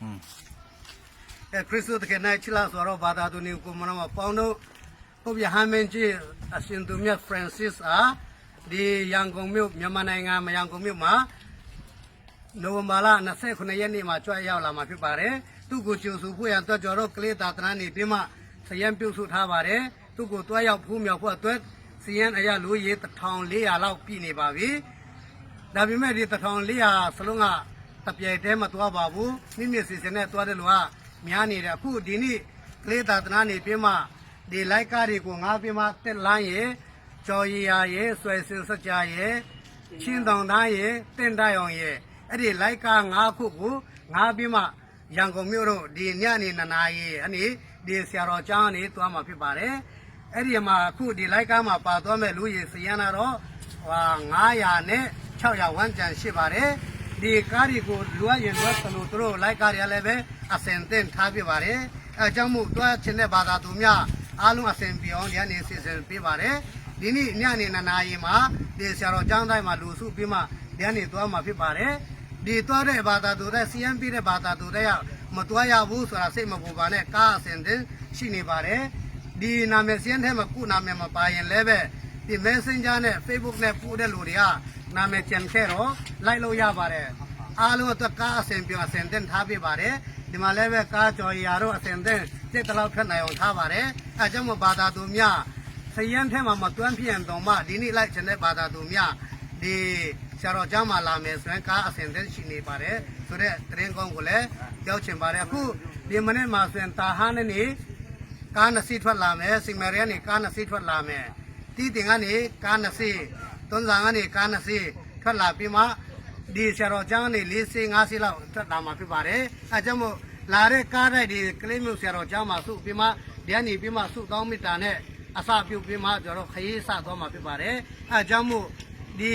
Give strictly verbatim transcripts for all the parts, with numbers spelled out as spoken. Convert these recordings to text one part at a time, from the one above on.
อืม အဲ၊ ခရစ်သူ့သခင်၌ချစ်လာစွာသော ဘာသာတူညီကိုယ်မနာမပေါင်းတို့၊ ပုပ်ရဟန်းမင်းကြီး အရှင်သူမြတ် Francis ဟာ၊ ဒီရန်ကုန်မြို့၊ မြန်မာနိုင်ငံ၊ ရန်ကုန်မြို့မှာ နိုဝင်ဘာလ နှစ်ဆယ့်ခုနှစ်ရက်နေ့မှာ ကြွရောက်လာမှာဖြစ်ပါတယ်။ သူ့ကိုကြိုဆိုဖို့ရန်အတွက် ကျွန်တော်တို့ကလေးသာသနာနေပြီးမှ စာရင်းပြုစုထားပါတယ်။ သူ့ကိုသွားရောက်ဖူးမြော်ဖို့အတွက် စာရင်းအရ လူဦးရေ တစ်ထောင်လေးရာလောက် ပြည့်နေပါပြီ။ ဒါပေမဲ့ ဒီ တစ်ထောင်လေးရာ စလုံးက တစ်ပြိုင်တည်းမသွားပါဘူး။ မိမိအစီအစဉ်နဲ့သွားတဲ့လူက များနေတယ်။ အခုဒီနေ့ ကလေးသာသနာနေပြီးမှ ဒီလိုင်းကားတွေကိုငှားပြီးမှ တက်လှမ်းရေ၊ ကျော်ရည်ရာရေ၊ စွယ်စင်စကြရာရေ၊ ချင်းတောင်တန်းရေ၊ တင့်တန်းအောင်ရေ၊ အဲ့ဒီလိုင်းကားငါးခုကိုငှားပြီးမှ ရန်ကုန်မြို့သို့ ဒီညနေနှစ်နာရီကနေ ဒီဆရာတော်ကျောင်းကနေ သွားမှာဖြစ်ပါတယ်။ အဲ့ဒီမှာ အခုဒီလိုင်းကားမှာပါသွားမဲ့ လူဦးရေစာရင်းကတော့ ဟာ၊ ငါးရာနဲ့ ခြောက်ရာဝန်းကျင်ရှိပါတယ်။ ဒီကားတွေကိုလိုအပ်ရင် လိုအပ်သလို သူတို့လိုင်းကားတွေကလည်းပဲ အဆင်သင့်ထားပေးပါတယ်။ အဲကြောင့်မို့ သွားချင်တဲ့ဘာသာသူများအားလုံး အဆင်ပြေအောင် ဒီကနေစီစဉ်ပေးပါတယ်။ ဒီနေ့ညနေနှစ်နာရီမှာ ဒီဆရာတော်ကျောင်းတိုက်မှာ လူစုပြီးမှ ဒီကနေသွားမှာဖြစ်ပါတယ်။ ဒီသွားတဲ့ဘာသာသူတိုင်း၊ စာရင်းပေးတဲ့ဘာသာသူတိုင်းက မသွားရဘူးဆိုတာ စိတ်မပူပါနဲ့၊ ကားအဆင်သင့်ရှိနေပါတယ်။ ဒီနာမည်စာရင်းထဲမှာ ကိုယ့်နာမည်မပါရင်လည်းပဲ၊ ဒီ Messenger နဲ့ Facebook နဲ့ပို့တဲ့လူတွေက နာမည်ကျန်ခဲ့တော့ လိုက်လို့ရပါတယ်။ အားလုံးအတွက် ကားအဆင်ပြေအောင် အဆင်သင့်ထားပေးပါတယ်။ ဒီမှာလည်းပဲ ကားကျော်ရည်ရာတို့ အဆင်သင့် ဖြစ်သလောက် ထွက်နိုင်အောင်ထားပါတယ်။ အဲကြောင့်မို့ ဘာသာသူများ စာရင်းထဲမှာ မသွင်းဖြစ်ရင်တောင်မှ ဒီနေ့လိုက်ချင်တဲ့ဘာသာသူများ ဒီဆရာတော်ကျောင်းမှာလာမယ်ဆိုရင် ကားအဆင်သင့်ရှိနေပါတယ်ဆိုတဲ့ သတင်းကောင်းကိုလည်း ပြောချင်ပါတယ်။ အခုဒီမနက်မှာဆိုရင် တာဟန်းနဲ့နေ ကားနှစ်စီးထွက်လာမယ်။ စင်မရီကနေ ကားနှစ်စီးထွက်လာမယ်။ တီးတိန်ကနေ ကားနှစ်စီး၊ တွန်းဇံကနေ ကားနှစ်စီး ထွက်လာပြီးမှ ဒီဆရာတော်ကျောင်းကနေ လေးစီး၊ ငါးစီးလောက် ထွက်လာမှာဖြစ်ပါတယ်။ အဲကြောင့်မို့ လာတဲ့ကားတိုင်း ဒီကလေးမြို့ဆရာတော်ကျောင်းမှာစုပြီးမှ၊ ဒီကနေပြီးမှ ဆုတောင်းမေတ္တာနဲ့ အစပြုပြီးမှ ကျွန်တော်တို့ခရီးစသွားမှာဖြစ်ပါတယ်။ အဲကြောင့်မို့ ဒီ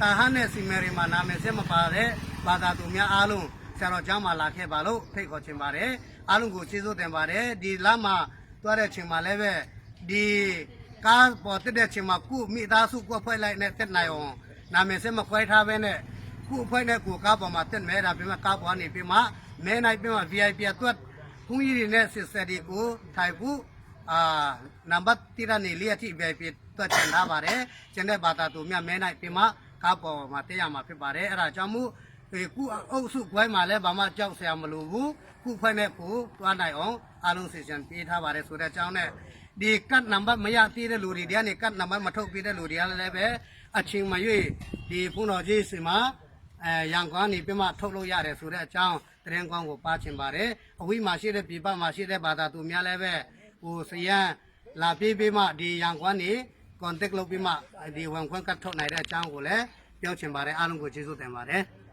တာဟန်းနဲ့ စင်မရီမှာ နာမည်စာရင်းမပါတဲ့ ဘာသာသူများအားလုံး ဆရာတော်ကျောင်းမှာ လာခဲ့ပါလို့ ဖိတ်ခေါ်ချင်ပါတယ်။ အားလုံးကို ကျေးဇူးတင်ပါတယ်။ ဒီလမ်းမှာ သွားတဲ့အချိန်မှာလည်းပဲ၊ ဒီကားပေါ်တက်တဲ့အချိန်မှာ ကိုယ့်မိသားစု ကိုယ့်အဖွဲ့လိုက်နဲ့ တက်နိုင်အောင် နာမည်စာရင်းမခွဲထားဘဲနဲ့ ကိုယ့်အဖွဲ့နဲ့ကိုယ် ကားပေါ်မှာတက်မယ်။ ဒါပေမဲ့ ကားပေါ်ကနေပြီးမှ မဲလိုက်ပြီးမှ VIP အတွက် ဘုန်းကြီးတွေနဲ့ Sister တွေကို ထိုင်ဖို့၊ အာ၊ နံပါတ်တစ်ကနေ လေးအထိ VIP အတွက် ကျန်ထားပါတယ်။ ကျန်တဲ့ဘာသာသူများ မဲလိုက်ပြီးမှ ကားပေါ်မှာ တက်ရမှာဖြစ်ပါတယ်။ အဲဒါကြောင့်မို့ ဒီကိုယ့်အုပ်စုခွဲမှာလည်း ဘာမှကြောက်စရာမလိုဘူး။ ကိုယ့်အဖွဲ့နဲ့ကိုယ် သွားနိုင်အောင် အားလုံးစီစဉ်ပေးထားပါတယ်ဆိုတဲ့အကြောင်းနဲ့၊ ဒီကတ်နံပါတ်မရသေးတဲ့လူတွေ၊ ဒီကနေကတ်နံပါတ်မထုတ်ပေးတဲ့လူတွေကလည်းပဲ၊ အချိန်မရွေး ဒီဘုန်းတော်ကြီးဆီမှာ၊ အဲ၊ ရန်ကုန်ကနေပြီးမှ ထုတ်လို့ရတယ်ဆိုတဲ့အကြောင်း သတင်းကောင်းကို ပါချင်ပါတယ်။ အဝေးမှာရှိတဲ့၊ ပြည်ပမှာရှိတဲ့ ဘာသာသူများလည်းပဲ၊ ဟို၊ စာရင်းလာပေးပြီးမှ၊ ဒီရန်ကုန်ကနေ contact လုပ်ပြီးမှ၊ ဒီဝင်ခွင့်ကတ်ထုတ်နိုင်တဲ့အကြောင်းကိုလည်း ပြောချင်ပါတယ်။ အားလုံးကို ကျေးဇူးတင်ပါတယ်။